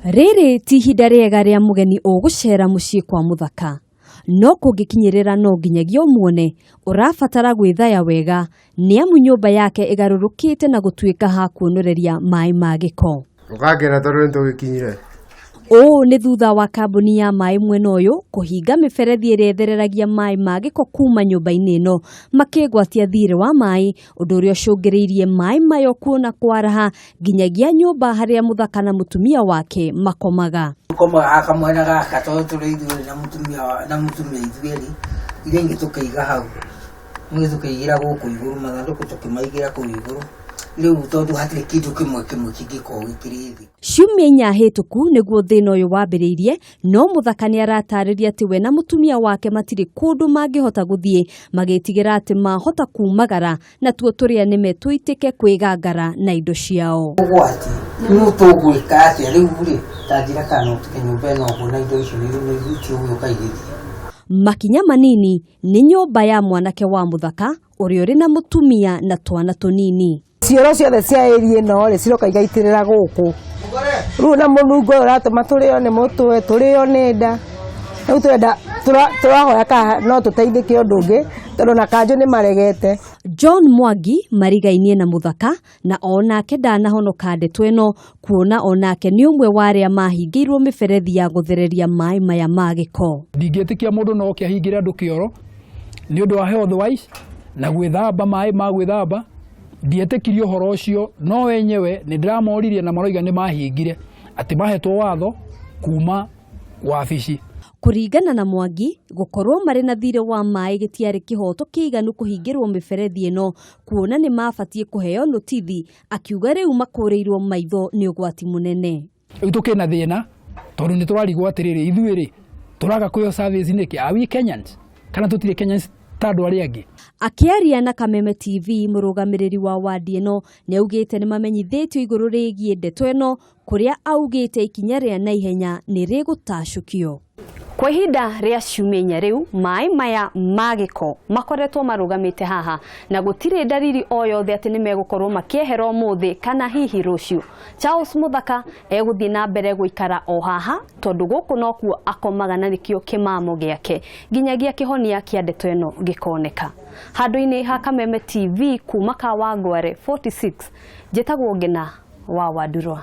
Rĩrĩ ti ihinda rĩega rĩa mũgeni ũgũcera mũciĩ kwa mũthaka. No kũngĩkinyĩrĩra no nginyagia ũmuone, ũrabatara gwĩthaya wega nĩamu nyũmba yake ĩgarũrũkĩte na gũtuĩka ha kuonoreria maĩ ma gĩko. Ũgakena tondũ nĩ tũgĩkinyire. Ũũ nĩ thutha wa kambuni ya maĩ mwena ũyũ kũhinga mĩberethi ĩrĩa ĩthereragia maĩ ma gĩko kuma nyũmba-inĩ ĩno makĩgwatia thirĩ wa maĩ, ũndũ ũrĩa ũcũngĩrĩirie maĩ mayo kuona kwaraha nginyagia nyũmba harĩa mũthaka na mũtumia wake makomaga. Tũkomaga gaka mwena gaka tondũ tũrĩ ithuerĩ na mũtumia na mũtumia ithuerĩ, iria ingĩ tũkĩiga hau, ingĩ tũkĩigĩra gũkũ igũrũ, mathandũkũ tũkĩmaigĩra kũu igũrũ, rĩu tondũ hatirĩ kĩndũ kĩmwe kĩmwe kĩngĩkorwo gĩkĩrĩ thĩ. Ciumia inya hĩtũku nĩguo thĩna ũyũ wambĩrĩirie, no mũthaka nĩ aratarĩria atĩ we na mũtumia wake matirĩ kũndũ mangĩhota gũthiĩ, magĩtigĩra atĩ mahota kumagara natuo tũrĩa nĩme tũitĩke kwĩgangara na indo ciao. Ũgwati rĩu tũgwĩka atĩa rĩu rĩ, ta njĩra kana no tũke nyũmba ĩno ũguo na indo icio nĩ itiũgĩũka igĩthiĩ. Makinya manini nĩ nyũmba ya mwanake wa mũthaka ũrĩa ũrĩ na mũtumia na twana tũnini. Cioro ciothe cia area ĩno rĩ ciroka igaitĩrĩra gũkũ, rĩu na mũnungo ũyũ ũratũma tũrĩo nĩ mũtwe, tũrĩo nĩ nda. Rĩu tũrenda tũrahoya kana no tũteithĩke ũndũ ũngĩ tondũ ona kanjũ nĩ maregete. John Mwangi marigainie na mũthaka na onake ndanahonoka ndeto ĩno kuona onake nĩ ũmwe wa arĩa mahingĩirwo mĩberethi ya gũthereria maĩ maya ma gĩko. Ndingĩtĩkia mũndũ no oke ahingĩre andũ kĩoro nĩ ũndũ wa health wise na gwĩthamba maĩ ma gwĩthamba. Ndietĩkirie ũhoro ũcio no enyewe nĩ ndĩramoririe na maroiga nĩ mahingire atĩ mahetwo watho kuma wabici. Kũringana na Mwangi, gũkorwo marĩ na thirĩ wa maĩ gĩtiarĩ kĩhoto kĩiganu kũhingĩrwo mĩberethi ĩno kuona nĩ mabatiĩ kũheo notithi, akiuga rĩu makũrĩirwo maitho nĩ ũgwati mũnene. Rĩu tũkĩna thĩna tondũ nĩ tũrarigwo atĩrĩrĩ, ithuĩ rĩ tũraga kũheo service nĩkĩ? Are we Kenyans? Kana tũtirĩ Kenyans ta andũ arĩa angĩ? Akĩaria na Kameme TV, mũrũgamĩrĩri wa wandi ĩno nĩ augĩte nĩ mamenyithĩtio igũrũ rĩgiĩ ndeto ĩno kũrĩa augĩte ikinya rĩa naihenya nĩ rĩgũtacũkio. Kwa ihinda rĩa ciumia inya rĩu, maĩ maya ma gĩko makoretwo marũgamĩte haha na gũtirĩ ndariri o yothe atĩ nĩ megũkorwo makĩehera ũmũthĩ kana hihi rũciũ. Charles Mũthaka egũthiĩ na mbere gũikara o haha tondũ gũkũ nokuo akomaga na nĩkĩo kĩmamo gĩake nginyagia kĩhonia kĩa ndeto ĩno gĩkoneka. Handũ-inĩ ha Kameme TV kuma Kawangware 46, njĩtagwo Ngĩna wa Wandurwa.